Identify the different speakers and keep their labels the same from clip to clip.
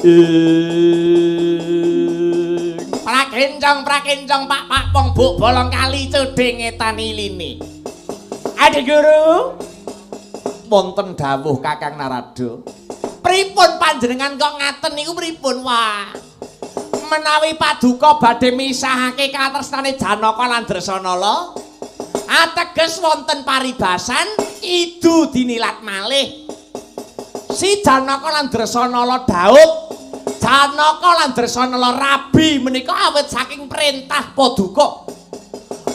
Speaker 1: Ing
Speaker 2: Prakencong prakencong pak pak pong buk bolong kali codhe ngetan iline. Adi guru,
Speaker 1: wonten dawuh Kakang Narada.
Speaker 2: Pripun panjenengan kok ngaten niku pripun? Wah, menawi paduka badhe misahake katresnane Janaka lan Dresanala, ateges wonten paribasan idu dinilat malih. Si Janaka lan Dresanala dhaup, Janaka lan Dresanala rabi menika awit saking perintah paduka.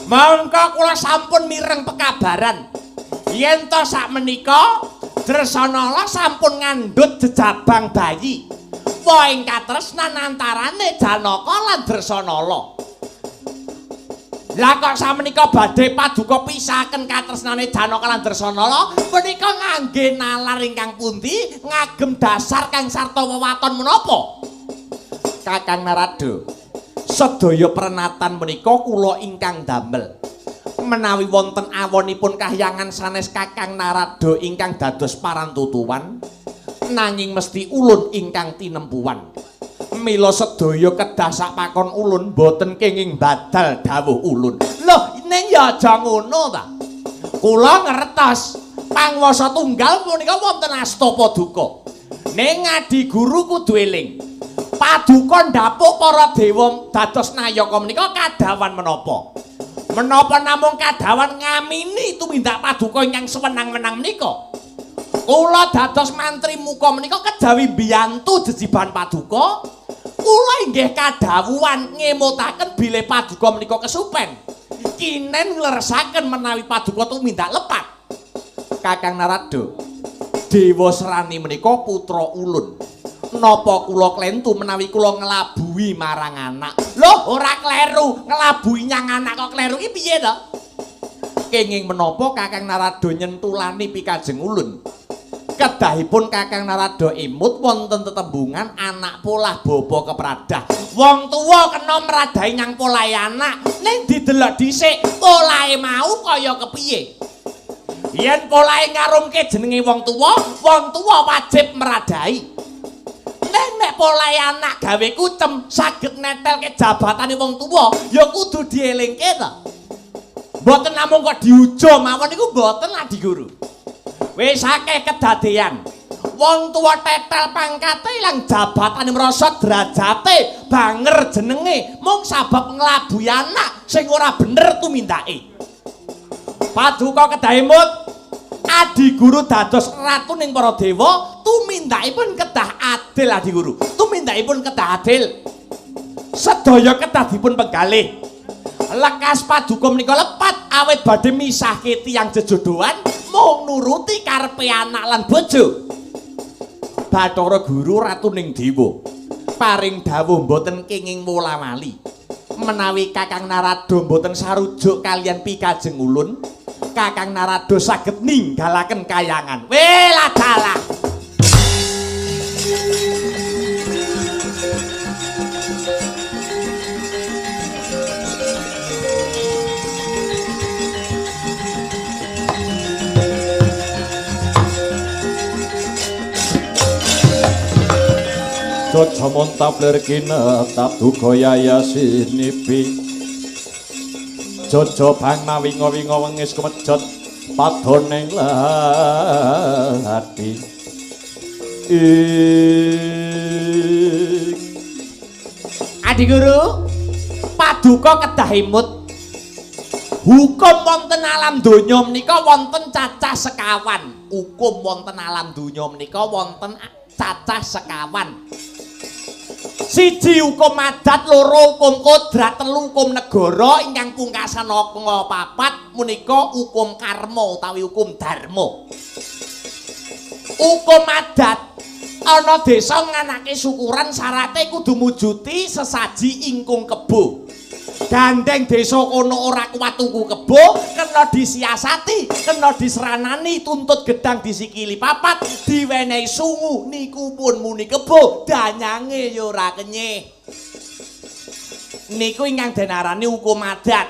Speaker 2: Mongko kula sampun mireng pekabaran yen to sakmenika Dresanala sampun ngandhut jejabang bayi. Wohing katresnan antarane Janaka lan Dresanala. Lah kok samenika badhe paduka pisahaken katresnane Janaka lan Dresanala menika ngangge nalar ingkang pundi, ngagem dasar kang sarta wewaton menapa?
Speaker 1: Kakang Narada, sedaya prenatan menika kula ingkang damel. Menawi wonten awonipun kahyangan sanes Kakang Narada ingkang dados parantutuwan, nanging mesti ulun ingkang tinempuan. Mila sedaya kedah sakpakon ulun boten kenging badal dawuh ulun.
Speaker 2: Loh, ning ya aja ngono ta. Kula ngertos pangwasa tunggal punika wonten asta paduka. Ning adi guru kudu eling. Paduka ndhapuk para dewa dados nayaka menika kadawan menapa? Menapa namung kadawan ngamini tumindak paduka ingkang sewenang-wenang menika? Kula dados mantri muka menika kejawi mbiyantu jejiban paduka, kula inggih kadhawuhan ngemutaken bilih paduka menika kesupen. Kinen ngleresaken menawi paduka tumindak lepat.
Speaker 1: Kakang Narada, Dewa Serani menika putra ulun. Napa kula klentu menawi kula nglabuhi marang anak?
Speaker 2: Loh, ora kleru, nglabuhi nyang anak kok kleru iki piye to?
Speaker 1: Kenging menapa Kakang Narada nyentulani pikajeng ulun? Kedahipun Kakang Narada emut wonten tetembungan anak polah bapa kepradah.
Speaker 2: Wong tuwa kena mradahi nyang polahe anak, ning didelok dhisik polahe mau kaya kepiye. Yen polahe ngarumke jenenge wong tuwa wajib mradahi. Ning nek polahe anak gawe kucem saged netelke jabatane wong tuwa, ya kudu dielingke to. Mboten namung kok diujo mawon niku mboten Adi Guru. Wis akeh kedadean. Wong tuwa tetel pangkate ilang jabatane merosot derajate, banger jenenge mung sabab nglabuhi anak sing ora bener tumindake. Paduka kedah emut Adi Guru dados ratu ning para dewa, tumindakipun kedah adil Adi Guru. Tumindakipun kedah adil. Sedaya kedah dipun penggalih. Lekas paduka menika lepat awit badhe misahke tiyang jejodohan mung nuruti karepe anak lan bojo.
Speaker 1: Bathara Guru ratu ning dewa paring dawuh mboten kenging wola-wali. Menawi Kakang Narada mboten sarujuk kaliyan pikajeng ulun, Kakang Narada saged ninggalaken kayangan.
Speaker 2: Welah dalah.
Speaker 1: Jaja montap lir kinetap duka yayasinipi. Jaja bang mawinga-winga wengis kemejot padoning lati.
Speaker 2: Adi Guru, paduka kedah emut. Hukum wonten alam donya menika wonten cacah sekawan. Hukum wonten alam donya menika wonten cacah sekawan. Siji hukum adat, loro hukum kodrat, telu hukum negara, ingkang pungkasan angka papat menika hukum karma utawi hukum dharma. Hukum adat ana desa nganake syukuran syarate kudu mujuti sesaji ingkung kebo. Gandeng desa kono ora kuat tuku kebo, kena disiasati, kena diseranani, tuntut gedang disikili papat, diwenehi sungu niku pun muni kebo, danyange ya ora kenyih. Niku ingkang denarani hukum adat.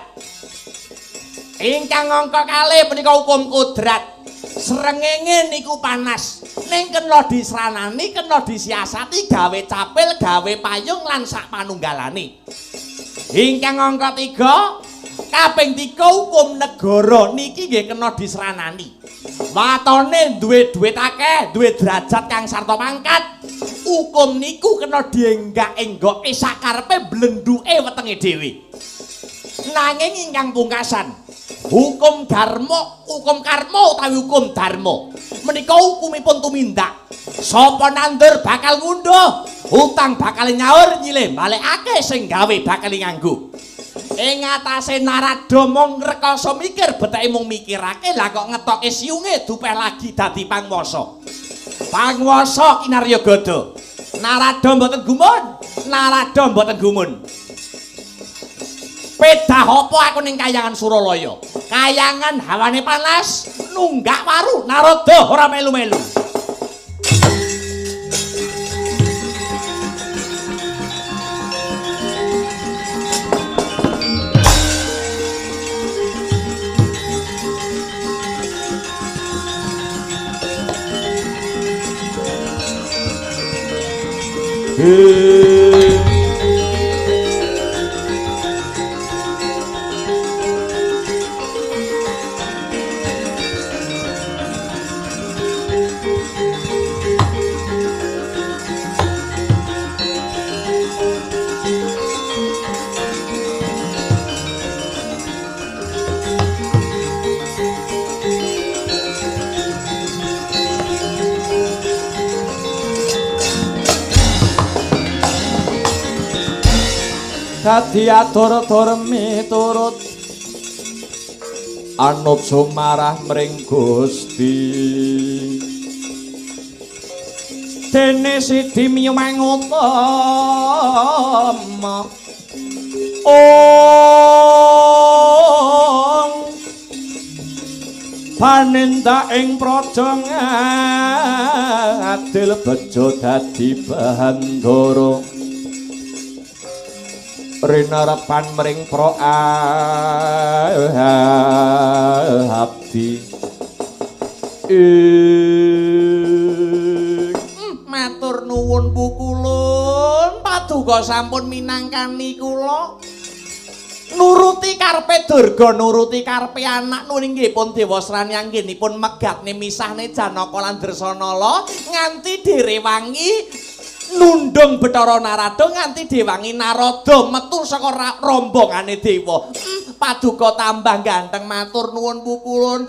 Speaker 2: Ingkang angka kalih menika hukum kodrat. Srengenge niku panas.
Speaker 1: Ning kena disranani, kena disiasati gawe capil, gawe payung lan sak panunggalane. Ingkang angka 3, kaping 3 hukum negara niki nggih kena disranani. Watone duwe dhuwit akeh, duwe derajat kang sarta pangkat. Hukum niku kena dienggak-enggoke sakarepe blenduke wetenge dhewe. Nanging ingkang pungkasan, hukum dharma, hukum karma utawi hukum dharma menika hukumipun tumindak. Sapa nandur bakal ngunduh, utang bakal nyaur, nyilih balekake sing gawe bakal nganggo. Ing atase Narada mung rekasa mikir, beteke mung mikirake, lah kok ngetoke siunge dupeh lagi dadi pangwasa. Pangwasa kinarya gada. Narada mboten gumun, Narada mboten gumun. Pedah apa aku ning kayangan Suralaya? Kayangan hawane panas, nunggak waru, Narada ora melu-melu.
Speaker 3: Dadi atur-atur miturut anut sumarah mring Gusti. Dene sidi miyumang utama ong panindak ing praja ngadil bejo dadi bandara. Rinarepan mring pro abdi.
Speaker 1: Matur nuwun Pukulun, paduka sampun minangkani kula. Nuruti karepe Durga, nuruti karepe anak nuring pun Dewasrani anggenipun megatne misahne Janaka lan Dresanala nganti direwangi nundung Bathara Narada nganti dewangi Narada metu saka rombongane dewa. Paduka tambah ganteng, matur nuwun Pukulun.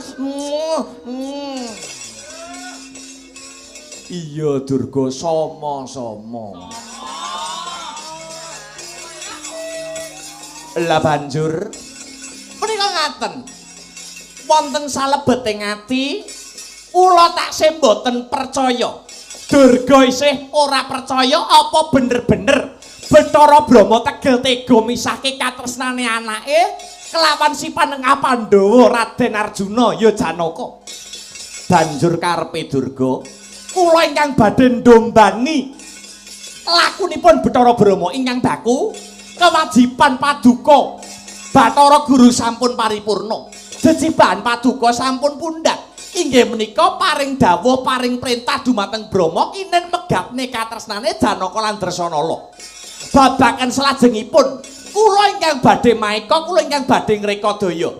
Speaker 3: Iya Durga, sama-sama.
Speaker 1: Lah banjur menika ngaten. Wonten salebeting ati kula taksih mboten percaya. Durga isih ora percaya apa bener-bener Bathara Brahma tegel tega misahke katresnane anake kelawan si panengah Pandhawa Raden Arjuna ya Janaka. Banjur karepe Durga, kula ingkang badhe ndombani lakunipun Bathara Brahma ingkang baku kewajiban paduka Bathara Guru sampun paripurna. Jejibahan paduka sampun pundhat. Inggih menika paring dawuh paring perintah dumateng Brahma kinen megatne katresnane Janaka lan Dresanala. Babagan salajengipun kula ingkang badhe maeka, kula ingkang badhe ngrekadaya.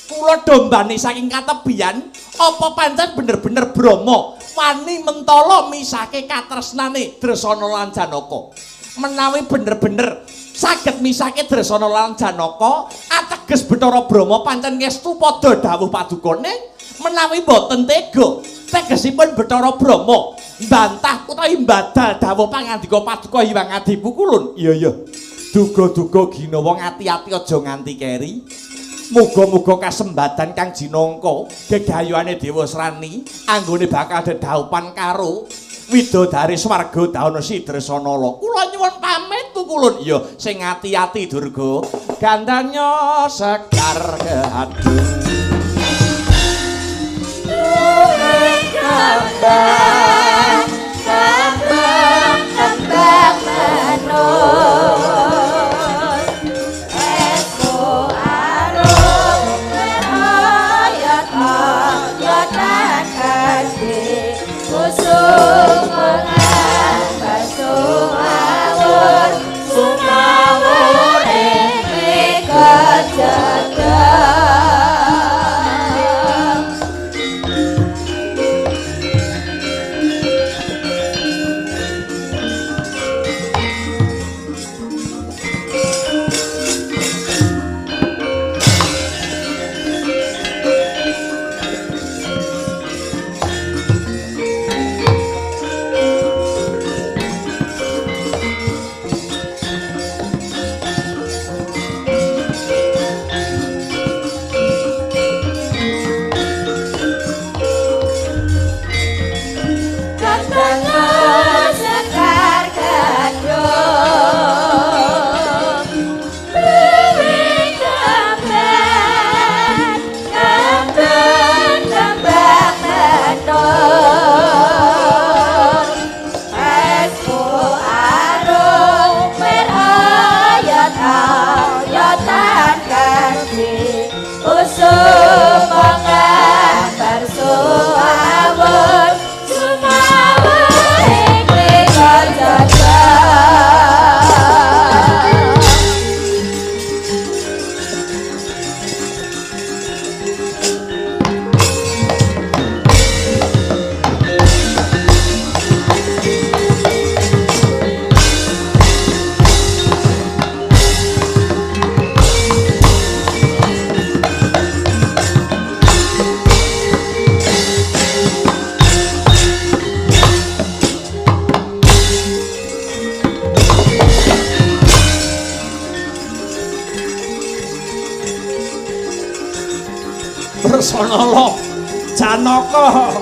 Speaker 1: Kula dombani saking katebian apa pancen bener-bener Brahma wani mentala misahke katresnane Dresanala lan Janaka. Menawi bener-bener saged misahke Dresanala lan Janaka, ateges Bathara Brahma pancen ngestu padha dawuh padukane. Menawi boten tega, tegesipun Bathara Brahma mbantah utawi mbadal dawuh pangandika paduka Hyang Adi Pukulun.
Speaker 3: Iya iya. Duga-duga ginawa
Speaker 1: ati-ati aja nganti keri. Muga-muga kasembadan kang jinangka gegayuhane Dewasrani anggone bakal dedhaupan karo widodari swarga daono si Dresanala. Kula nyuwun pamit Pukulun. Iya, sing ati-ati Durga.
Speaker 3: Gandanya sekar keadung.
Speaker 4: Kembang, kembang, kembang manut esmu arum oyot oyotan adi kusum.
Speaker 1: Dresanala Janaka.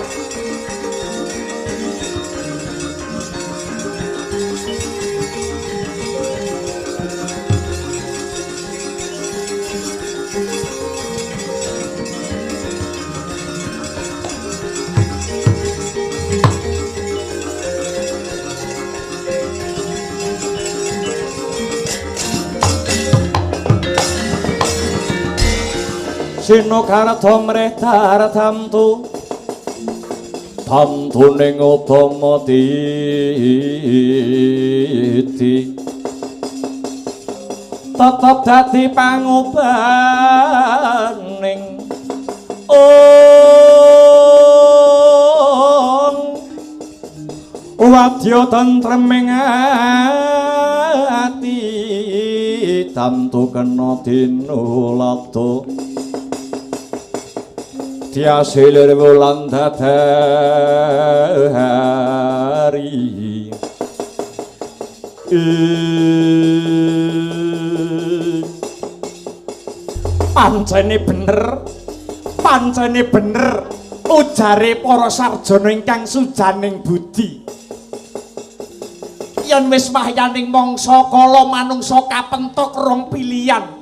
Speaker 3: Sinokarta mreh tartamtu tamtuning utama titi tetep dadi pangubaning ong wadya tentreming ati tamtu kena dinulada diasilir wulan dadari
Speaker 1: Pancene bener, pancene bener ujare para sarjana ingkang sujaning budi. Yen wis wahyaning mangsa kala manungsa kapentok rong pilihan.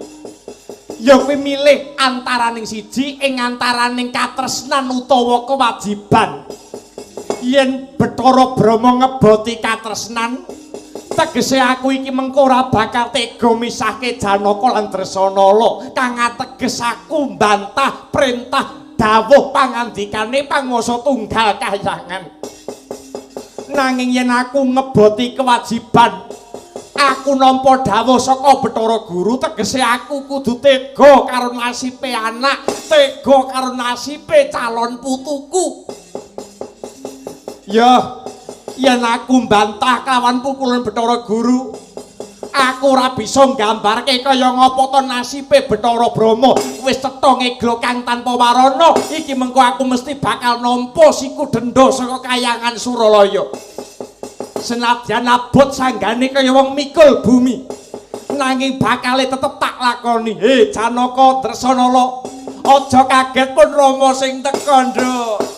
Speaker 1: Ya kuwi milih antaraning siji ing antaraning katresnan utawa kewajiban. Yen Bathara Brahma ngeboti katresnan, tegese aku iki mengko ora bakal tega misahke Janaka lan Dresanala, kang ateges aku mbantah perintah dawuh pangandikane panguwasa tunggal kahyangan. Nanging yen aku ngeboti kewajiban, aku nampa dawuh saka Bathara Guru, tegese aku kudu tega karo nasibe anak, tega karo nasibe calon putuku. Ya, yen aku mbantah kawan pukulan Bathara Guru, aku ora bisa nggambarke kaya ngapa to nasibe Bathara Brahma. Wis cetha ngeglo kang tanpa warana, iki mengko aku mesti bakal nampa siku denda saka kayangan Suralaya. Senadyan abot sanggane kaya wong mikul bumi, nanging bakale tetep tak lakoni. He Janaka Dresanala, aja kaget pun Rama sing teka, Nduk.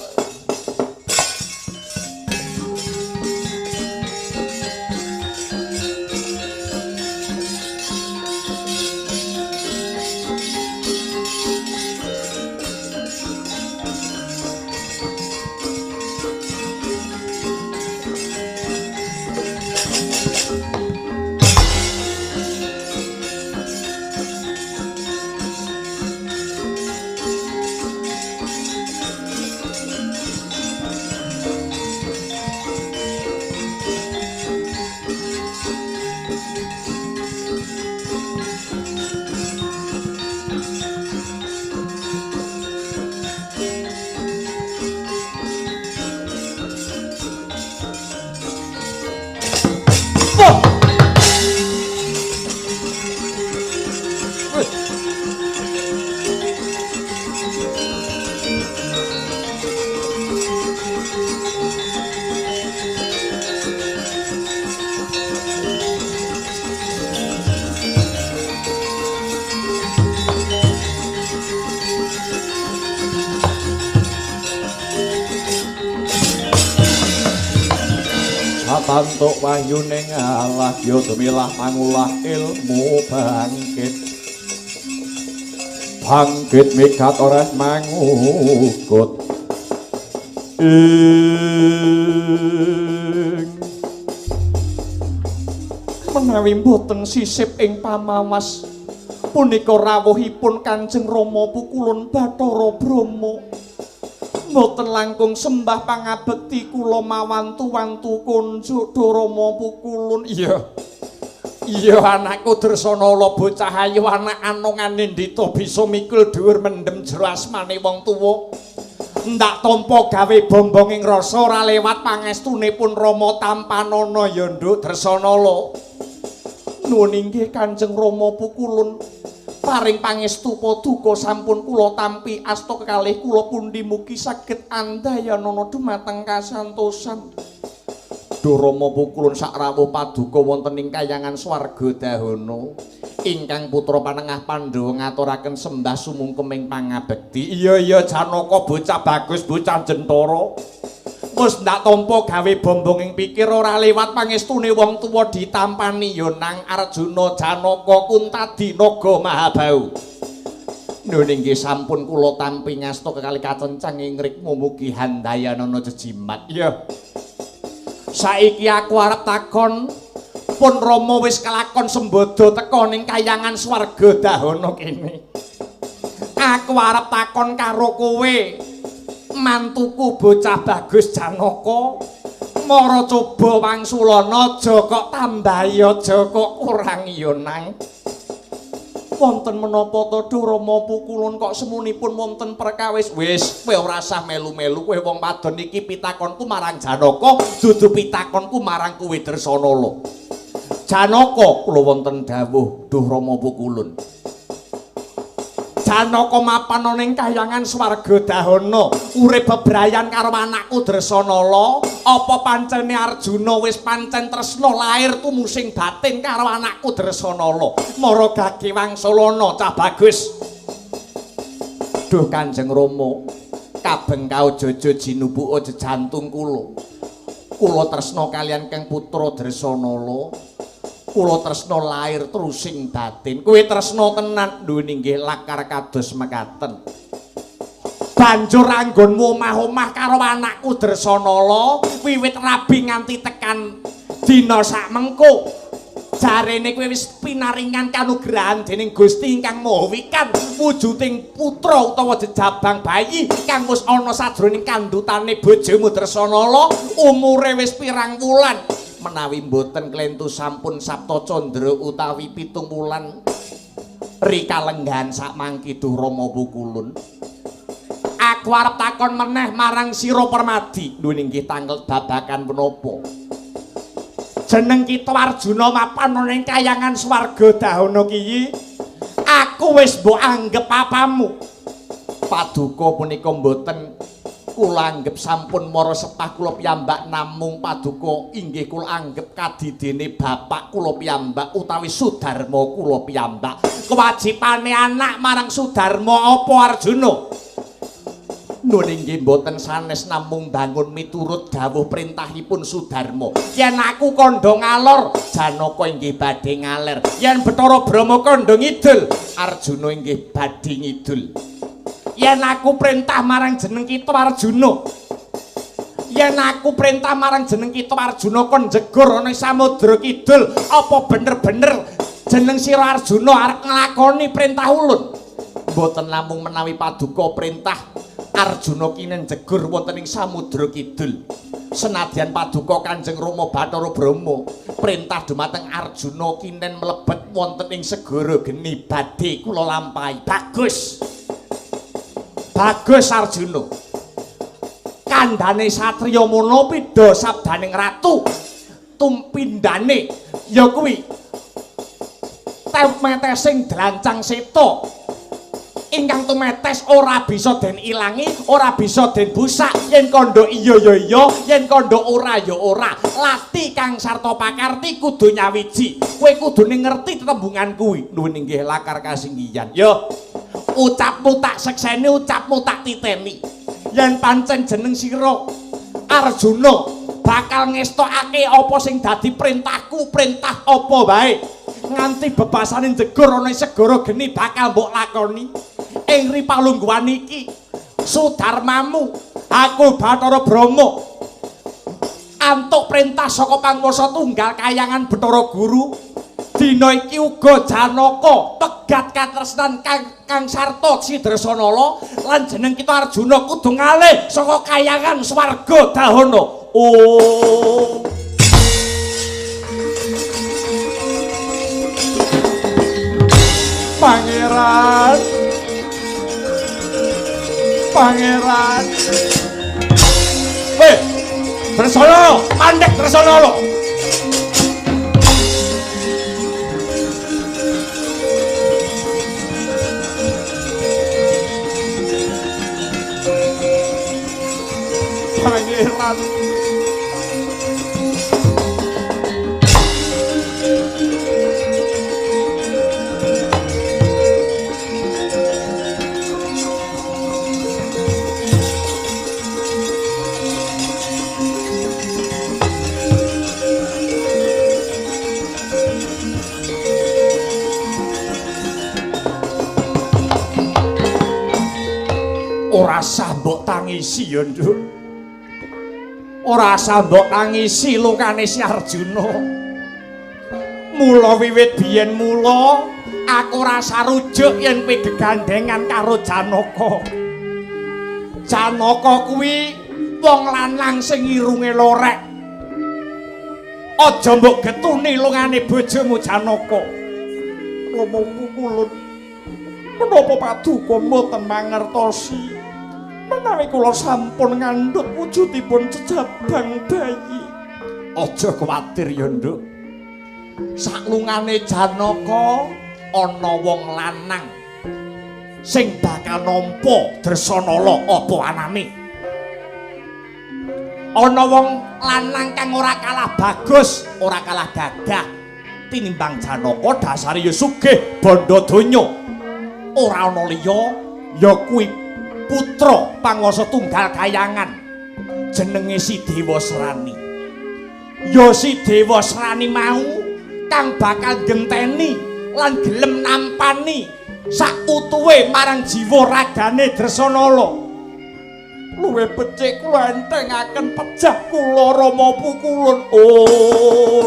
Speaker 3: Satantuk wahyuning Allah ya dumilah mangulah ilmu bangkit. Bangkit mikat oreh mangugut. Ing
Speaker 1: menawi mboten sisip ing pamawas punika rawuhipun Kanjeng Rama pukulun Bathara Brahma. Mboten langkung sembah pangabekti kula mawantu-wantu kunjuk Rama pukulun. Iya. Iya anakku Dresanala, bocah ayu anak anongan nindita bisa mikul dhuwur mendem jero asmane wong tuwa. Ndak tampa gawe bombonging rasa ora lewat pangestunipun Rama tampanana ya Nduk Dresanala. Nuwun inggih Kanjeng Rama pukulun. Paring pangestu paduka sampun kula tampi asta kekalih kula pundi mugi saged andayanana dumateng kasantosan. Duh Rama pukulun sak rawuh paduka wonten ing kayangan swarga dahana. Ingkang putra panengah Pandhawa ngaturaken sembah sumungkeming pangabekti. Iya iya Janaka bocah bagus bocah jentara. Wis ndak tampa gawe bombong ing pikir ora lewat pangestune wong tuwa ditampani ya nang Arjuna Janaka Kuntadi Naga Mahabau. Nun inggih sampun kula tampi ngasta kekali kacencang ing rikma mugi handayanana jejimat. Iya. Saiki aku arep takon pun Rama wis kelakon sembada teka ning kayangan swarga dahana kene. Aku arep takon karo kowe. Mantuku bocah bagus Janaka, mara coba wangsulana aja kok tambahi aja kok kurangi ya nang. Wonten menapa to Duh Rama pukulun kok semunipun wonten perkawis. Wis kowe ora usah melu-melu, kowe wong wadon iki pitakonku marang Janaka dudu pitakonku marang kowe Dresanala. Janaka kula wonten dawuh Duh Rama pukulun. Janaka mapan ana ing kayangan swarga dahana, urip bebrayan karo anakku Dresanala. Apa pancene Arjuna wis pancen tresna lair tumusing batin karo anakku Dresanala? Mara gage wangsulana cah bagus. Duh Kanjeng Rama, kabeng kaojojo jinubuka jejantung kula. Kula tresna kaliyan Kang Putra Dresanala. Kula tresna lair trusing batin. Kowe tresna tenan lho inggih lakar kados mekaten. Banjur anggonmu omah-omah karo anakku Dresanala wiwit rabi nganti tekan dina sakmengko. Jarene kowe wis pinaringan kanugrahan dening Gusti ingkang Maha Wikan wujuding putra utawa jejabang bayi kang wis ana sajroning kandhutane bojomu Dresanala umure wis pirang wulan. Menawi mboten klentu sampun Sapta Candra utawi 7 wulan rikalenggahan sakmangki Duh Rama pukulun. Aku arep takon meneh marang sira Permadi. Lho inggih tanglet babakan menapa? Jeneng kita Arjuna mapan ana ing kayangan swarga dahana kiyi. Aku wis mbok anggep papamu. Paduka punika mboten kula anggep sampun mara sepah kula piyambak, namung paduka inggih kula anggep kadidene bapak kula piyambak utawi Sudarma kula piyambak. Kewajibane anak marang Sudarma apa Arjuna? Nun inggih mboten sanes namung bangun miturut dawuh perintahipun Sudarma. Yen aku kandha ngalor, Janaka inggih badhe ngaler. Yen Bathara Brahma kandha ngidul, Arjuna inggih badhe ngidul. Yen aku perintah marang jeneng kita Arjuna, yen aku perintah marang jeneng kita Arjuna kon jegur ana samudra kidul, apa bener-bener jeneng sira Arjuna arep nglakoni perintah ulun? Mboten namung menawi paduka perintah Arjuna kinen jegur wonten ing samudra kidul. Senadyan paduka Kanjeng Rama Bathara Brahma perintah dumateng Arjuna kinen mlebet wonten ing segara geni badhe kula lampahi. Bagus. Bagus Arjuna. Kandhane satriya mono pidha sabdaning ratu. Tumpindane ya kuwi tumetesing dlancang seta. Ingkang tumetes ora bisa den ilangi, ora bisa den busak. Yen kandha iya ya iya, yen kandha ora ya ora. Lati kang sarta pakarti kudu nyawiji. Kowe kudune ngerti tetembungan kuwi. Nuwun inggih lakar kasinggihan. Yo. Ucapmu tak sekseni, ucapmu tak titeni. Yen pancen jeneng sira Arjuna bakal ngestokake apa sing dadi perintahku, perintah apa wae. Nganti bebasane jegur ana segara geni bakal mbok lakoni. Ing ripalungguhan iki Sudarmamu aku Bathara Brahma antuk perintah saka panguwasa tunggal kayangan Bathara Guru. Dina iki uga Janaka pegat katresnan Kang Sarta Si Dresanala lan jeneng kita Arjuna kudu ngalih saka kayangan swarga dahana. Oh.
Speaker 3: Pangeran. Pangeran.
Speaker 1: Weh, Dresanala, mandek Dresanala.
Speaker 3: Pangeran.
Speaker 1: Ora sah mbok tangisi ya, Nduk. Ora sah mbok tangisi lukane si Arjuna. Mula wiwit biyen mula aku ora sarujuk yen kowe gegandengan karo Janaka. Janaka kuwi wong lanang sing irunge lorek. Aja mbok getuni lungane bojomu Janaka. Rama pukulun, menapa paduka mboten mangertosi menawi kula sampun ngandhut wujudipun jejabang bayi. Aja kuwatir ya, Nduk. Saklungane Janaka ana wong lanang sing bakal nampa Dresanala apa anane. Ana wong lanang kang ora kalah bagus, ora kalah gagah tinimbang Janaka, dasare ya sugih bandha donya. Ora ana liya ya kuwi putra panguwasa tunggal kayangan jenenge si Dewasrani. Ya si Dewasrani mau kang bakal genteni lan gelem nampani sak utuhe marang jiwa ragane Dresanala. Luwih becik kula entengaken pejah kula Rama Pukulun. Oh.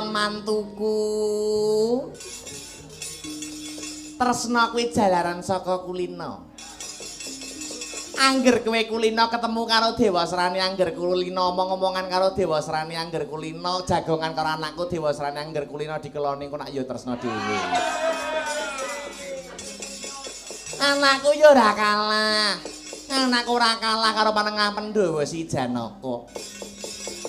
Speaker 2: Mantuku tresna kuwi jalaran saka kulina. Angger kowe kulina ketemu karo Dewasrani, angger kulina omong-omongan karo Dewasrani, angger kulina jagongan karo anakku Dewasrani, angger kulina dikeloni ku nak ya tresna dhewe. Anakku ya ora kalah. Anakku ora kalah karo panengah Pandhawa si Janaka.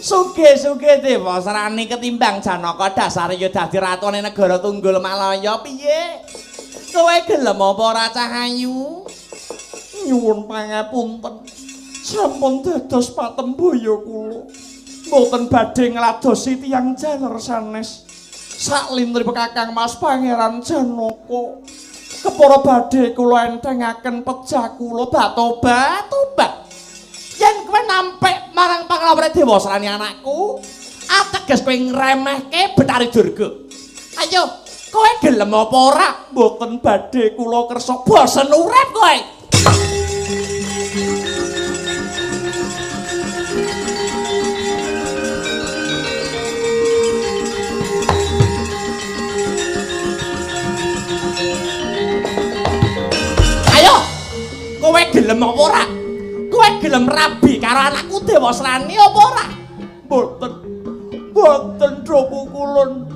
Speaker 2: Sugih-sugih Dewasrani ketimbang Janaka dasare ya dadi ratune negara Tunggul Malaya. Piye? Kowe gelem apa ora Cahayu?
Speaker 1: Nyuwun pangapunten. Sampun dados patembaya kula. Mboten badhe ngladosi tiyang jaler sanes. Saklintripun Kakang Mas Pangeran Janaka. Kepara badhe kula entengaken pejah kula
Speaker 2: batobat-tobat. Yen kowe nampik marang panglawure Dewasrani anakku, ateges kowe ngremehke Betari Durga. Ayo, kowe gelem apa ora?
Speaker 1: Mboten badhe kula kersa,
Speaker 2: bosen urip kowe. Ayo, kowe gelem apa ora? Kowe gelem rabi karo anakku Dewasrani apa ora?
Speaker 1: Mboten. Mboten pukulun.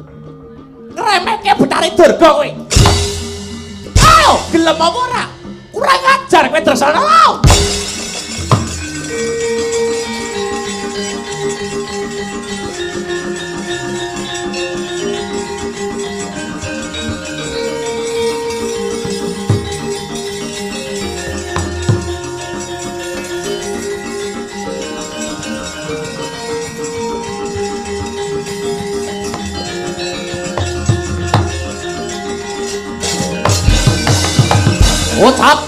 Speaker 2: Ngremehke Betari Durga kowe. Ayo, gelem apa ora? Kurang ajar kowe Dresana lho. Ucap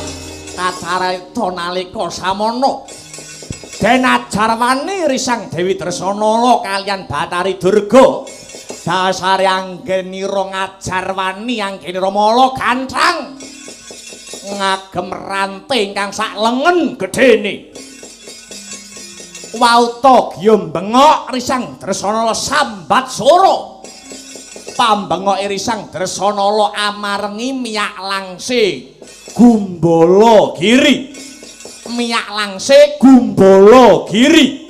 Speaker 2: kacarita nalika samana den ajarwani risang Dewi Dresanala kaliyan Bathari Durga dasare anggenira ngajarwani anggenira mala ganthang ngagem rante ingkang sak lengen gedhene. Wauta giya bengok risang Dresanala sambat sora. Pambengoke risang Dresanala amarengi miyak langse Gumbala Giri. Miyak langse Gumbala Giri.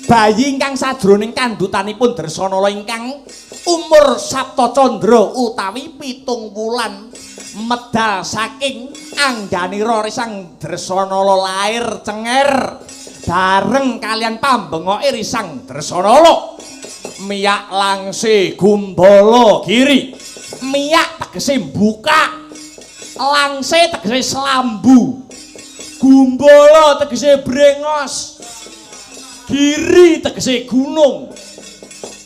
Speaker 2: Bayi ingkang sajroning kandhutanipun Dresanala ingkang umur Saptacandra utawi 7 wulan
Speaker 1: Medal saking angganira Risang Dresanala lair cenger bareng kalian pambengoke Risang Dresanala. Miyak langse gumbala giri. Miyak tegese buka, langse tegese selambu, gumbala tegese brengos, giri tegese gunung.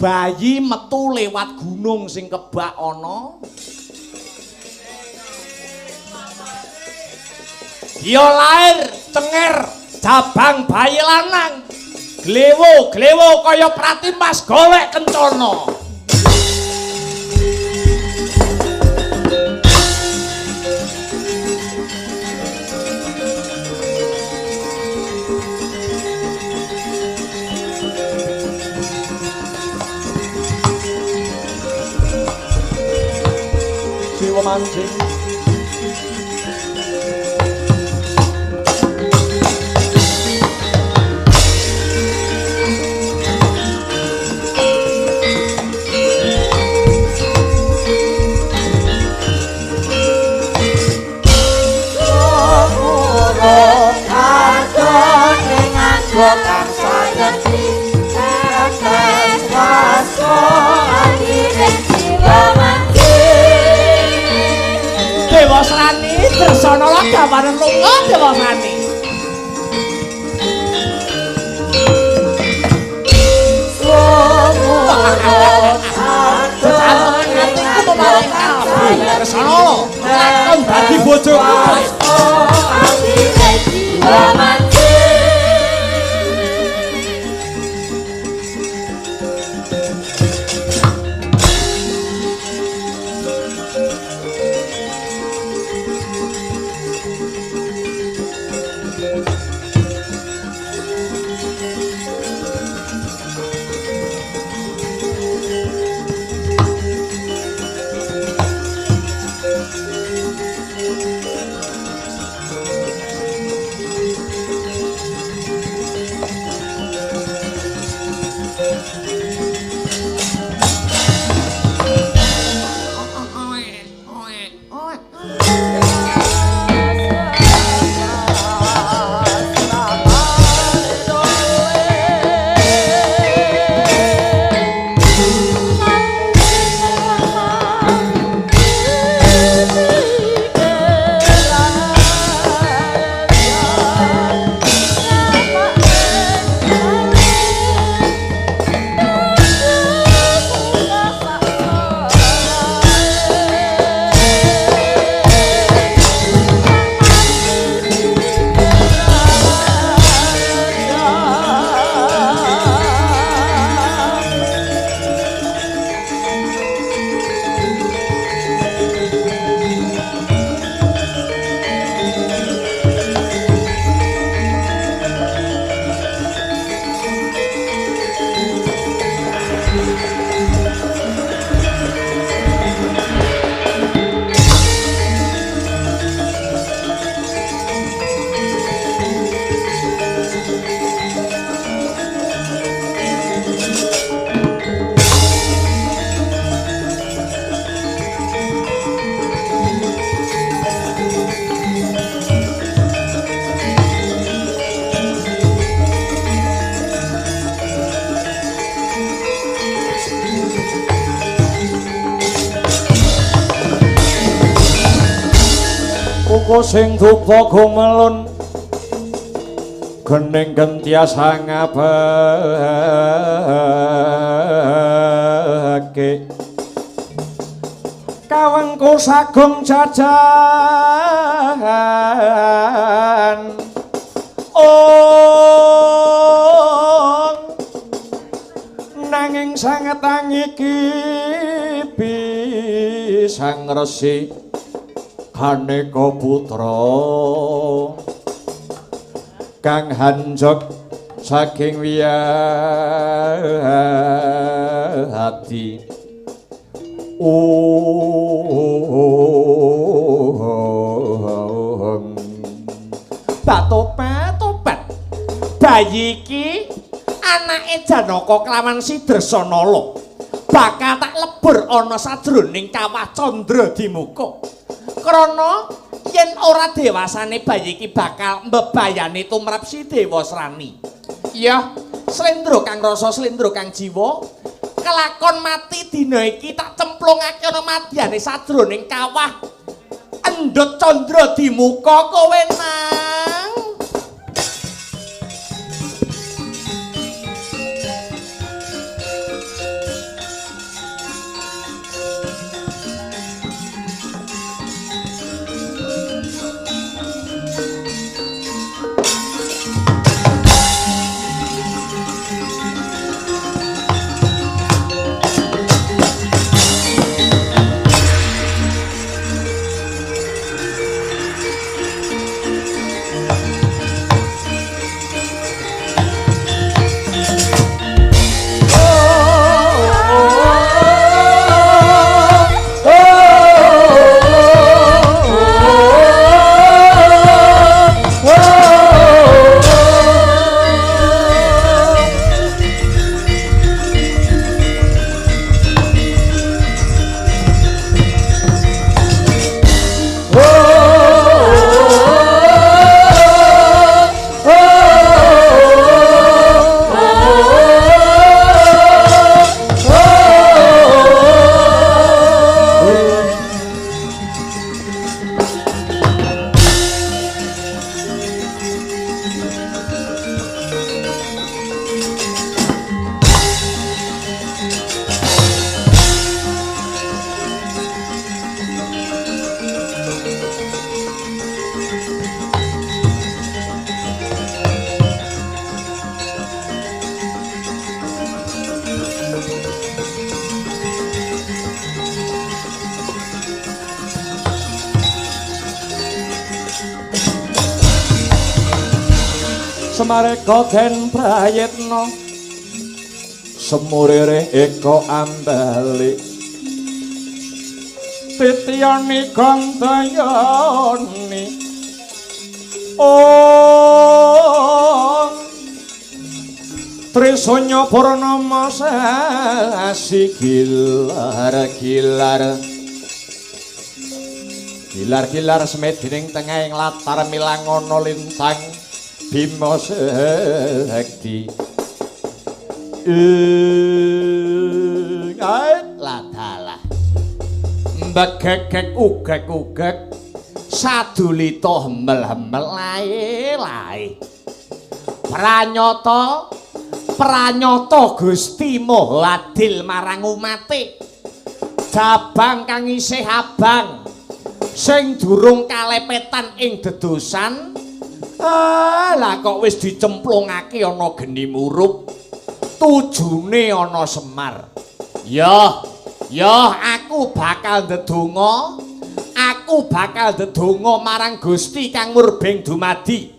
Speaker 1: Bayi metu lewat gunung sing kebak ana. Ya lair cenger jabang bayi lanang. Glewo glewo kaya Pratimas golek kencana.
Speaker 3: Siwa mancing.
Speaker 4: Kang sayekti tetes waso adine jiwa mati.
Speaker 1: Dewasrani Dresanala gawanen lunga Dewasrani. Dresanala lakon dadi bojoku.
Speaker 4: Adine jiwa mati.
Speaker 3: Kuku sing dupa gumelun gening gentias ngabake kawengku sagung jajan ong nanging sanget iki bisa ngresi Kaneka putra kang hanjok saking wiyati.
Speaker 1: Batopet topet bayi iki anake Janaka kelawan si Dresanala bakal tak lebur ana sajroning kawah Candra Dimuka.
Speaker 2: Krana yen ora dewasane bayi iki bakal mbebayani tumrap si Dewasrani. Iya, slendro kang rasa, slendro kang jiwa, kelakon mati dina iki tak cemplungake ana madyane sajroning kawah. Endhut candra dimuka kowe nang.
Speaker 3: Semareka den prayitna semurire eka ambali titiyani gandayani om Trisanya purnama sasi gilar gilar gilar gilar semedining tengahing latar milangono lintang Bima Sekti ing ladalah mbegegek ugek-ugek sadulita hemel-hemel lae-lae pranyata pranyata Gusti Maha Adil marang umate jabang kang isih abang sing durung kalepetan ing dedosan. Ah, lah kok wis dicemplungake ana geni murup, tujune ana Semar. Ya, ya aku bakal ndedonga, aku bakal ndedonga marang Gusti kang murbeng dumadi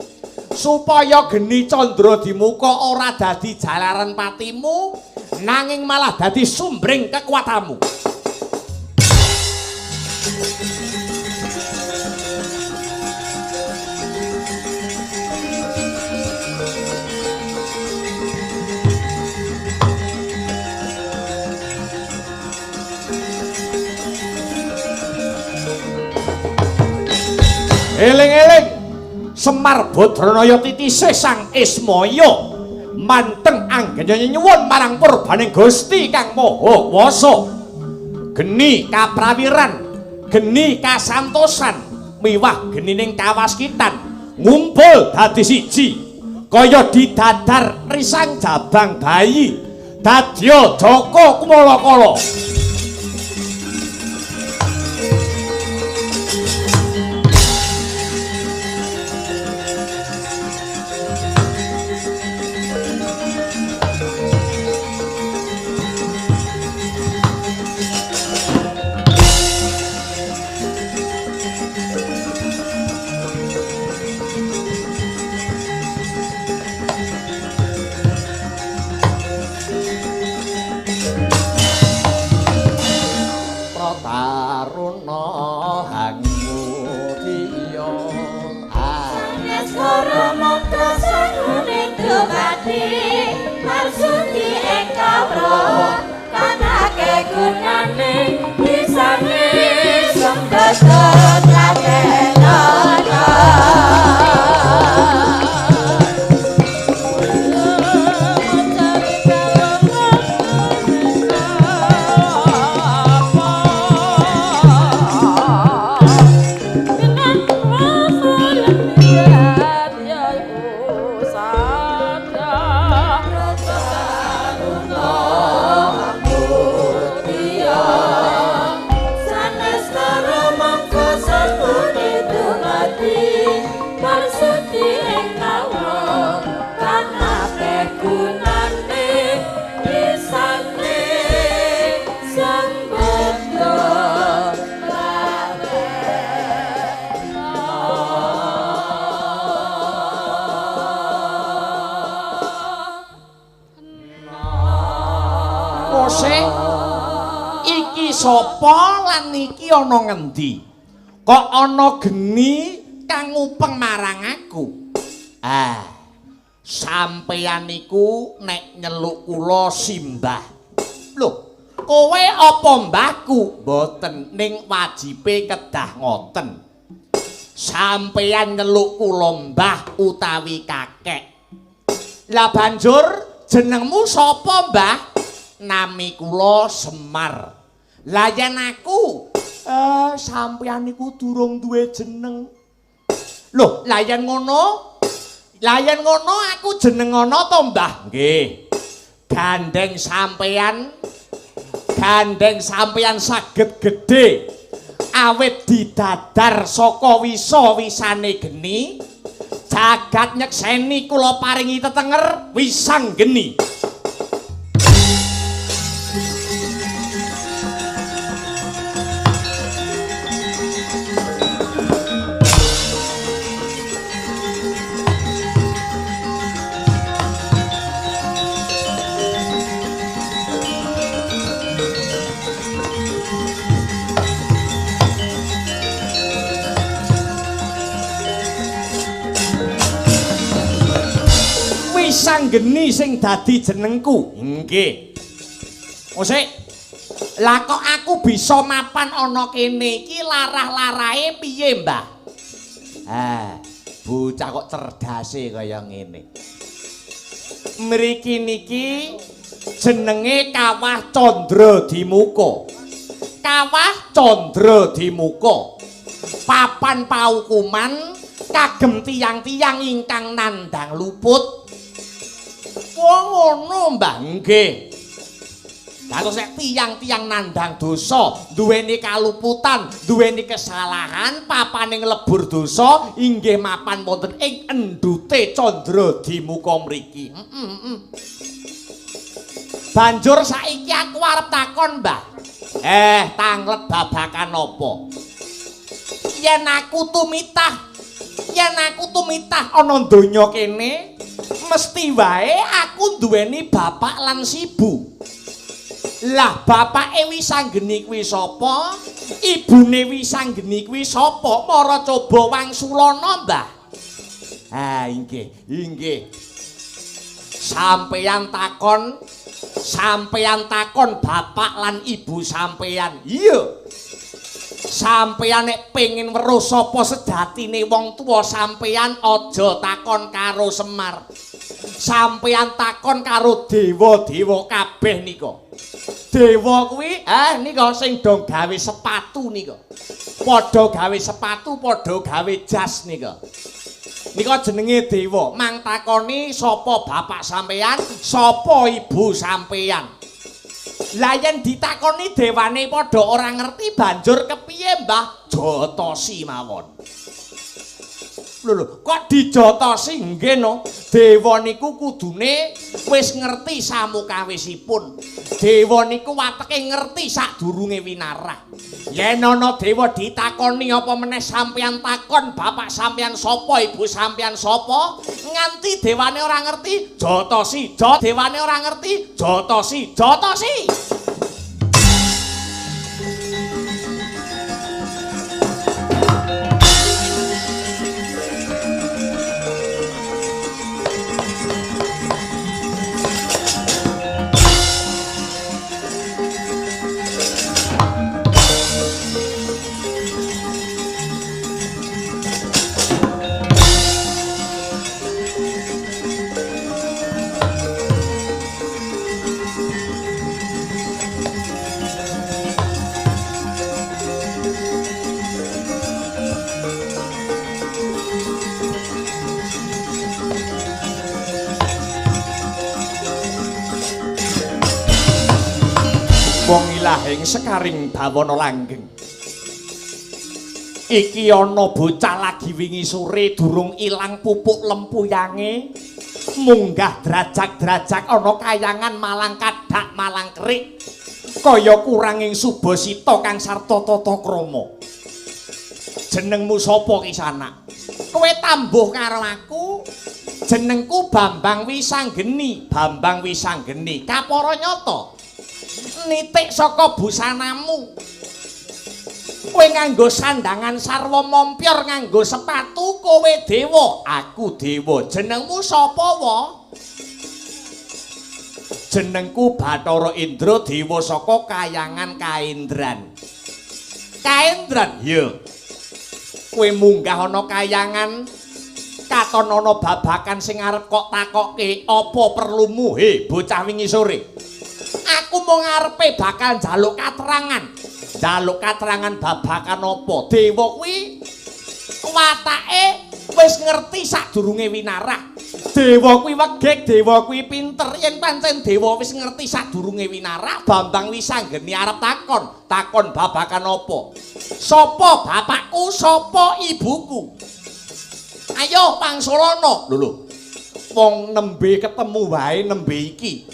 Speaker 3: supaya geni candra dimuka ora dadi jalaran patimu, nanging malah dadi sumbering kekuatanmu. Eling-eling Semar Badranaya titise Sang Ismaya manteng anggenya nyuwun marang purbaning Gusti Kang Maha Kuwasa. Geni kaprawiran, geni kasantosan, miwah genining kawaskitan ngumpul dadi siji kaya didadar risang jabang bayi dadya Jaka Kumalakala.
Speaker 1: Sik? Iki sapa lan iki ana ngendi? Kok ana geni kang ngupeng marang aku? Ah, sampeyan niku nek nyeluk kula simbah. Lho, kowe apa mbahku? Mboten, ning wajibe kedah ngoten. Sampeyan nyeluk kula mbah utawi kakek. Lah banjur jenengmu sapa, Mbah? Nami kula Semar. Lah yen aku sampeyan niku durung duwe jeneng. Lho, lah yen ngono? Lah yen ngono aku jeneng ana to, Mbah? Nggih. Gandeng sampeyan saged gedhe awit didadar saka wisa-wisane geni. Jagat nyekseni kula paringi tetenger wisang geni. Geni sing dadi jenengku. Nggih. Osik. Lah kok aku bisa mapan ana kene iki larah-larahe piye, Mbah? Ah, bocah kok cerdase kaya ngene. Mriki niki jenenge Kawah Candra Dimuka. Kawah Candra Dimuka. Papan paukuman kagem tiyang-tiyang ingkang nandhang luput. Wong ngono, Mbah. Nggih. Dados nek tiyang-tiyang nandhang dosa, duweni kaluputan, duweni kesalahan, papane nglebur dosa inggih mapan wonten ing endhute Candra Dimuka mriki. Banjur saiki aku arep takon, Mbah. Tanglet babakan apa? Yen aku tumitah ana donya kene, mesti wae aku duweni bapak lan sibu. Lah bapake Wisanggeni kuwi sapa? Ibune Wisanggeni kuwi sapa? Mara coba wangsulana, Mbah. Ah, inggih, inggih. Sampeyan takon bapak lan ibu sampeyan. Iya. Sampeyan nek pengin weruh sapa sejatine wong tuwa sampeyan aja takon karo Semar. Sampeyan takon karo dewa-dewa kabeh nika. Dewa kuwi nika sing do gawe sepatu nika. Padha gawe sepatu, padha gawe jas nika. Nika jenenge dewa. Mang takoni sapa bapak sampeyan, sapa ibu sampeyan. Lah yen ditakoni dewane padha ora ngerti banjur kepiye, Mbah? Jotosi mawon. Lho lho, kok dijotosi? Nggih no. Dewa niku kudune wis ngerti samukawisipun. Dewa niku wateke ngerti sadurunge winarah. Yen ana dewa ditakoni apa meneh sampeyan takon bapak sampeyan sapa, ibu sampeyan sapa, nganti dewane ora ngerti, jotosi. Dewane ora ngerti, jotosi, jotosi. Wong ilahing sekaring bawana langgeng. Iki ana bocah lagi wingi sore durung ilang pupuk lempuyange, munggah drajak-drajak ana kayangan malang kadak malang kerik, kaya kuranging subasita kang sarta tata krama. Jenengmu sapa ki sanak? Kowe tambuh karo aku. Jenengku Bambang Wisanggeni. Bambang Wisanggeni. Kapara nyata.
Speaker 2: Nitik saka busanamu. Kowe nganggo sandangan sarwa mompyor, nganggo sepatu, kowe dewa, aku dewa. Jenengmu sapa wa? Jenengku Bathara Indra, dewa saka kayangan Kaendran. Kaendran? Iya. Kowe munggah ana kayangan, katon ana babakan sing arep kok takokke, apa perlumu he bocah wingi sore? Aku mung ngarepe bakal njaluk katerangan. Njaluk katerangan babakan apa? Dewa kuwi watake wis ngerti sadurunge winarah. Dewa kuwi wegek, dewa kuwi pinter. Yen pancen dewa wis ngerti sadurunge winarah, Bambang Wisanggeni arep takon. Takon babakan apa? Sapa bapakku, sapa ibuku? Ayo pangsulana. Lho lho. Wong nembe ketemu wae nembe iki.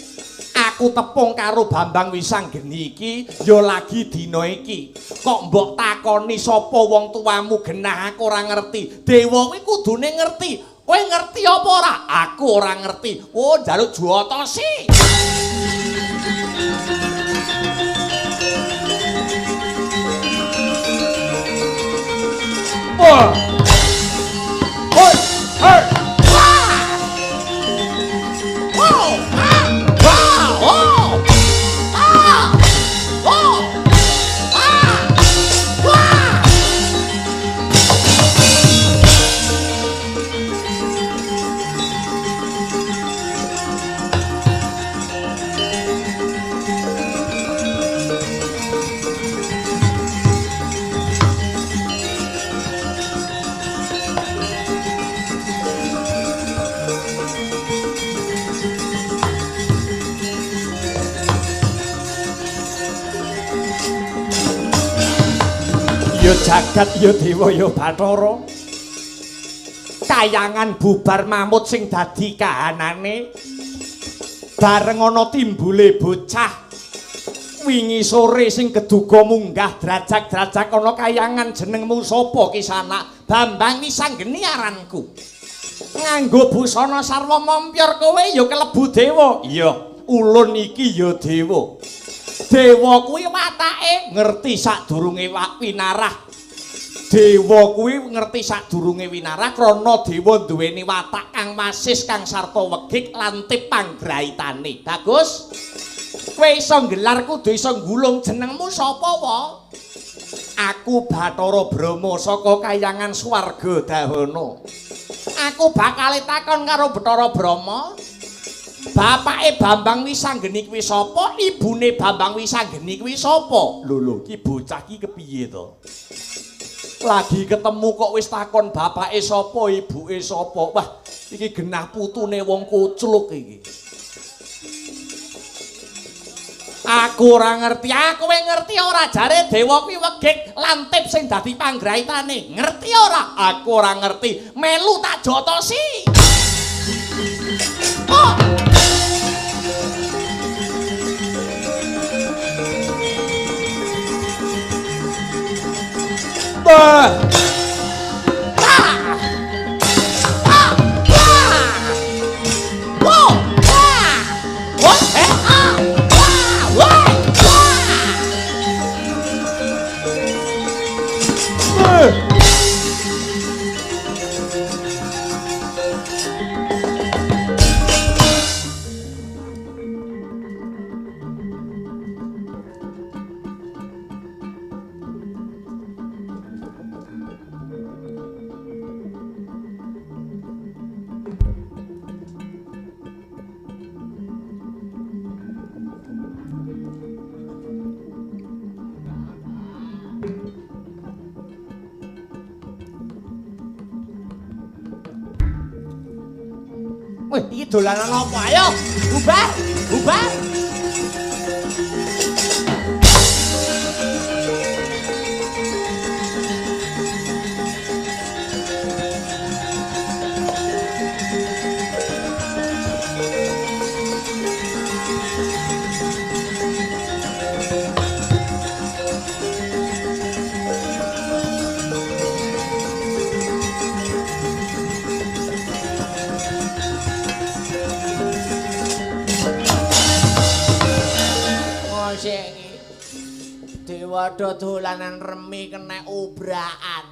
Speaker 2: Aku tepung karo Bambang Wisanggeni iki ya lagi dina iki. Kok mbok takoni sapa wong tuamu, genah aku ora ngerti. Dewa kuwi kudune ngerti. Kowe ngerti apa ora? Aku ora ngerti. Oh, njaluk jotosi. Wah. Hoi, hei. Wah. Wow. Ah. Wah. Oh. Ah. Oh. Ah. Wah. Ya jagat ya dewa ya Bathara. Kayangan bubar mamut sing dadi kahanane. Bareng ana timbule bocah wingi sore sing keduga munggah drajak-drajak ana kayangan. Jenengmu sapa Kisanak? Bambang Wisanggeni aranku. Nganggo busana sarwa mompyor kowe ya kelebu dewa. Iya, ulun iki ya dewa. Dewa kuwi watake ngerti sadurunge winarah. Dewa kuwi ngerti sadurunge winarah krana dewa duweni watak kang wasis kang sarta wegik lantip panggraitane. Bagus. Kowe iso nggelar kudu iso nggulung. Jenengmu sapa wa? Aku Bathara Brahma saka kayangan Swarga Dahana. Aku bakal takon karo Bathara Brahma. Bapake Bambang Wisanggeni kuwi sapa? Ibune Bambang Wisanggeni kuwi sapa? Lho lho, iki bocah iki kepiye to? Lagi ketemu kok wis takon bapake sapa, ibuke sapa. Wah, iki genah putune wong kucluk iki. Aku ora ngerti. Aku kowe ngerti ora jare dewa kuwi wegik lantip sing dadi panggraitane. Ngerti ora? Aku ora ngerti. Melu tak jotosi. Oh. Bah. Ah. Ah. Ah. Wow. Ah. Wah. Eh. Ah. Wah. Wah. Wah. Wih, iki dolanan apa? Ayo, bubar, bubar. Dewa dolanan remi kena ubraan.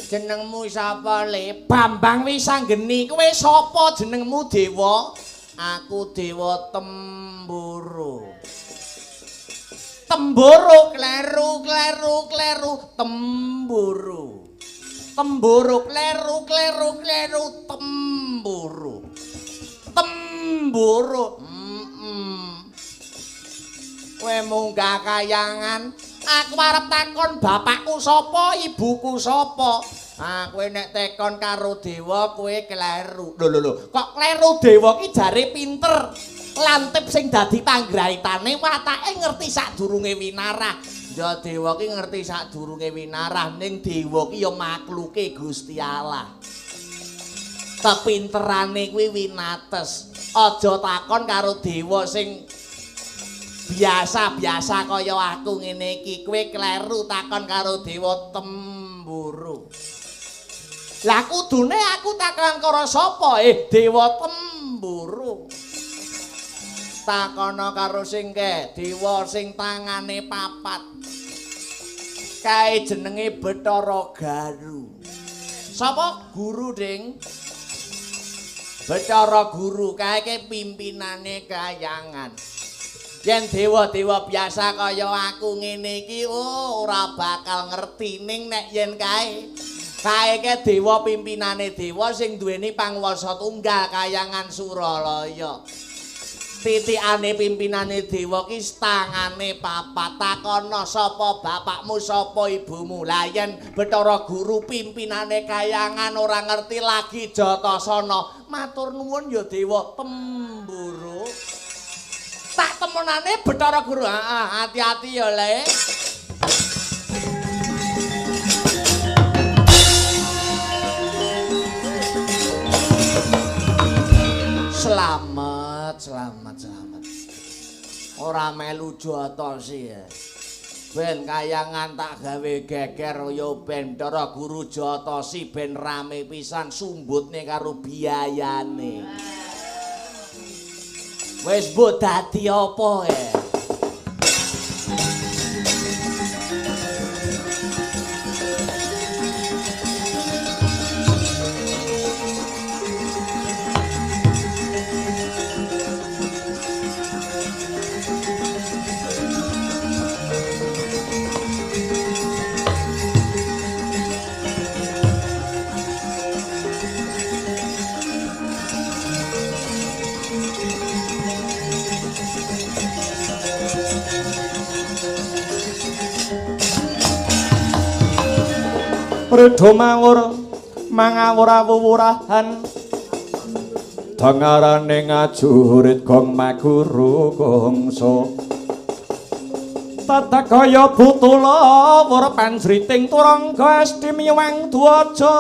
Speaker 2: Jenengmu sapa, Le? Bambang Wisanggeni. Kowe sapa jenengmu, Dewa? Aku Dewa Temboro. Temboro kleru kleru kleru temboro. Temboro kleru kleru kleru temboro. Temboro. Kowe munggah kayangan, aku arep takon bapakku sapa, ibuku sapa. Ah, kowe nek tekon karo dewa kowe kleru. Lho lho lho, kok kleru? Dewa ki jare pinter. Lantip sing dadi panggraitane watake ngerti sadurunge winarah. Ya dewa ki ngerti sadurunge winarah, ning dewa ki ya makhluke Gusti Allah. Kepinterane kuwi winates. Aja takon karo dewa sing biasa-biasa kaya aku ngene iki. Kowe kleru takon karo dewa Temboro. Lah kudune aku takon karo sapa? Dewa Temboro. Takono karo sing kae, dewa sing tangane papat. Kae jenenge Bathara Garu. Sapa guru, Ding? Bathara Guru kae ke pimpinane kayangan. Yen dewa-dewa biasa kaya aku ngene iki, oh ora bakal ngerti. Ning nek yen kae kae ke dewa pimpinane dewa sing duweni panguwasa tunggal kayangan Suralaya. Titikane pimpinane dewa ki tangane papat. Takono sapa bapakmu, sapa ibumu. Lah yen Bathara Guru pimpinane kayangan ora ngerti lagi Jatasana. Matur nuwun ya Dewa Temboro. Tak temenane Bathara Guru. Heeh, hati-hati ya, Le. Selamat, selamat, selamat. Ora melu Jatasi ya. Ben kayangan tak gawe geger ya ben Bathara Guru Jatasi ben rame pisan sumbutne karo biayane. Wis mbok dadi apa ya?
Speaker 1: Reda mawur mangawur awuwurahan dangarane ngajurit gong maguru gongso tatakaya butula wur panjriting turangga esti miwang dwaja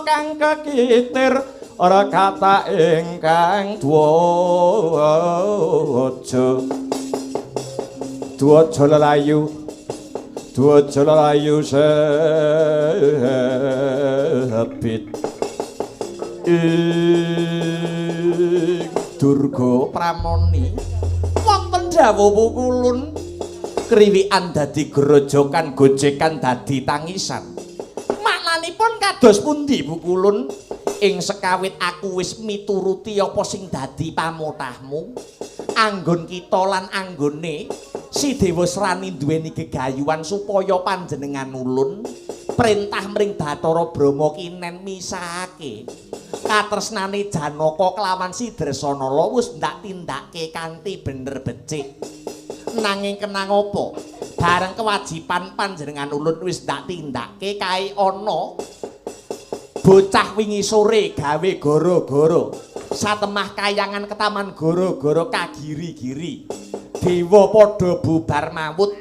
Speaker 1: kang kekitir ora kata ingkang dwaja dwaja lelayu dwaja lelayu sebit ing Durga Pramoni wonten dawuh pukulun kriwikan dadi grojokan gojekan dadi tangisan. Maknanipun kados pundi pukulun? Ing sekawit aku wis mituruti apa sing dadi pamotahmu, anggon kita lan anggone si Dewa Srani duweni gegayuhan supaya panjenengan nulun perintah mring Bathara Brahma kinen misahake katresnane Janaka kelawan si Dresanala wis ndak tindake kanthi bener becik. Nanging kenang apa bareng kewajiban panjenengan ulun wis ndak tindake kae ana bocah wingi sore gawe goro-goro satemah kayangan ketaman goro-goro kagiri-giri dewa padha bubar mawut.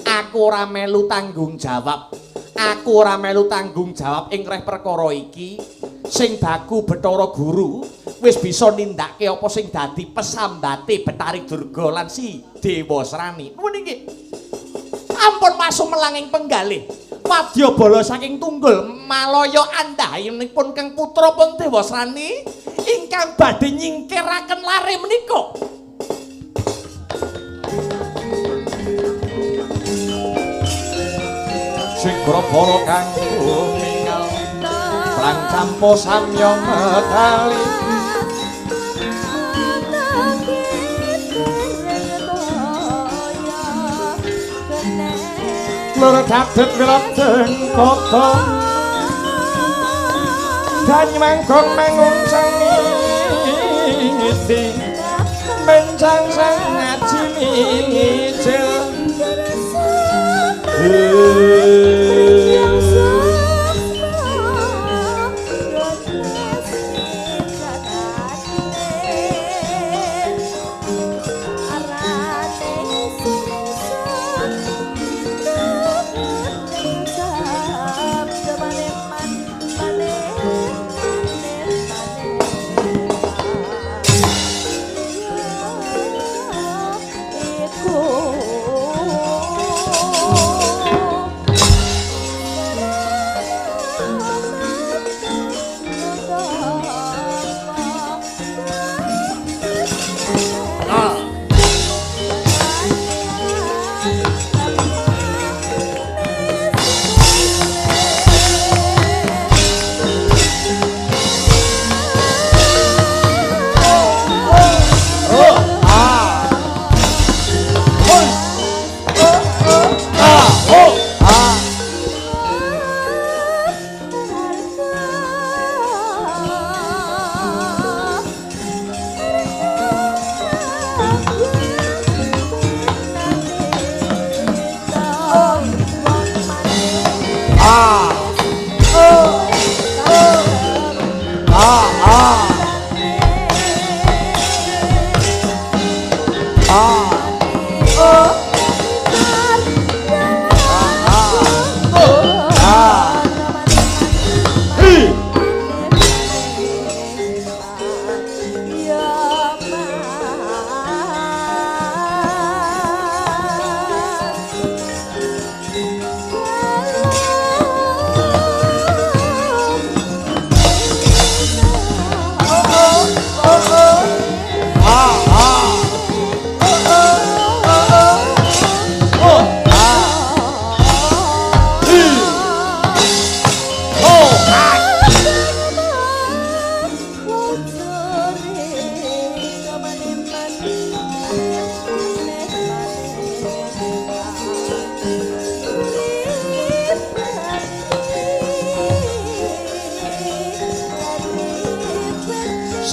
Speaker 1: Aku ora melu tanggung jawab, aku ora melu tanggung jawab ing reh perkara iki. Sing baku Bathara Guru wis bisa nindakake apa sing dadi pesambate Bathari Durga lan si Dewa Srani. Nuwun inggih. Ampun masumelang ing penggalih. Wadyabala saking tunggul Malaya andhahinipun Kang putra pun Dewa Srani ingkang badhe nyingkiraken lare menika. Brabala kang gumingal prang campo samya medali. Lur dadet wilajeng kota dan mangkong mangun sangiti mencang sang ngaji mijil.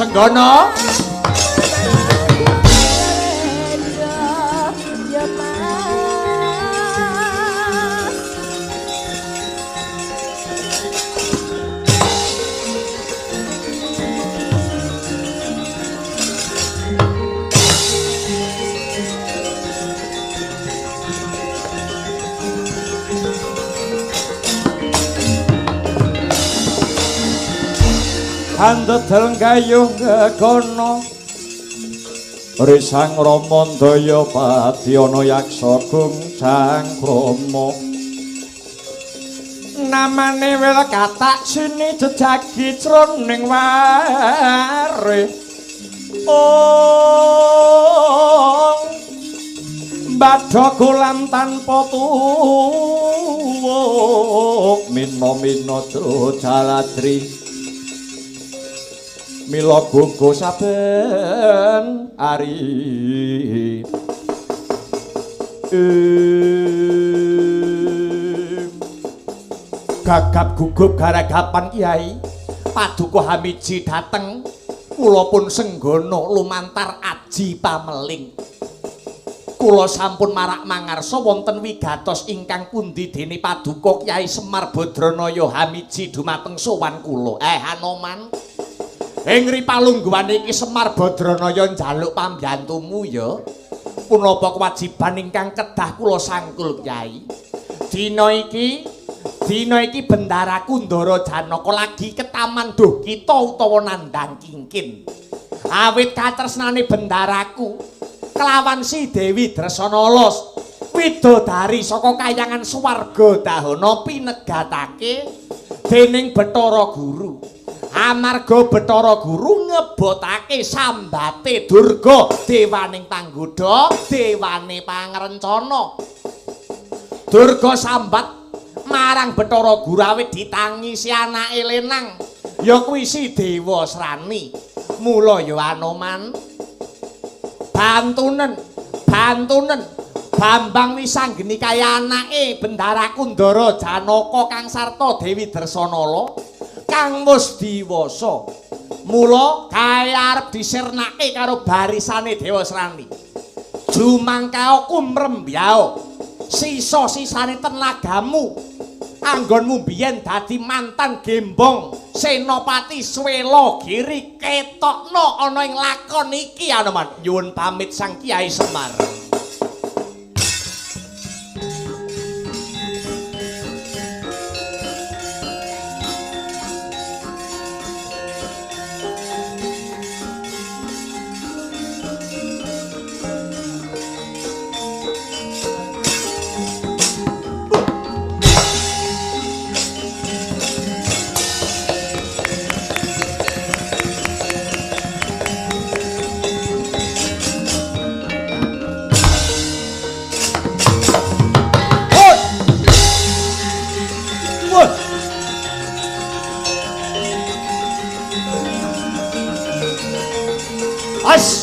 Speaker 1: Senggono. Andedel gayuh gegono Risang Ramandaya Padyana Yaksa Gung Cangkrama. Namane wel katak sini jejagi jroning ware. Ong badha kolam tanpa tuwuk mina-mina jaladri. Mila gogo saben ari. Gagap gugup garagapan Kyai Paduka Hamiji dateng kula pun senggono lumantar aji pameling. Kula sampun marak mangarsa wonten wigatos ingkang pundi dene Paduka Kyai Semar Badranaya Hamiji dumateng sowan kula. Hanoman, ing ripalungguhan iki Semar Badranaya njaluk pambiyantumu ya. Punapa kewajiban ingkang kedah kula sangkul Kyai? Dina iki Bendara Kundara Janaka lagi ke Taman Duhkita utawa Nandang Kingkin. Awit katresnane bendaraku kelawan si Dewi Dresanala widodari saka kayangan swarga dahana pinegatake dening Bathara Guru. Amarga Bathara Guru ngebotake sambate Durga dewaning panggodha, dewane pangrencana. Durga sambat
Speaker 3: Marang Bathara Guru awit ditangisi anake lenang ya kuwi si Dewasrani. Mula ya Anoman bantunen bantunen Bambang Wisanggeni kaya anake Bendara Kundara Janaka kang sarta Dewi Dresanala kang wis diwasa. Mula kae arep disirnake karo barisane Dewasrani. Jumangkao kumrembyao sisa-sisane tenagamu anggonmu biyen dadi mantan gembong Senopati Swelogiri ketokno ana ing lakon iki Anoman. Nyuwun pamit Sang Kyai Semar. As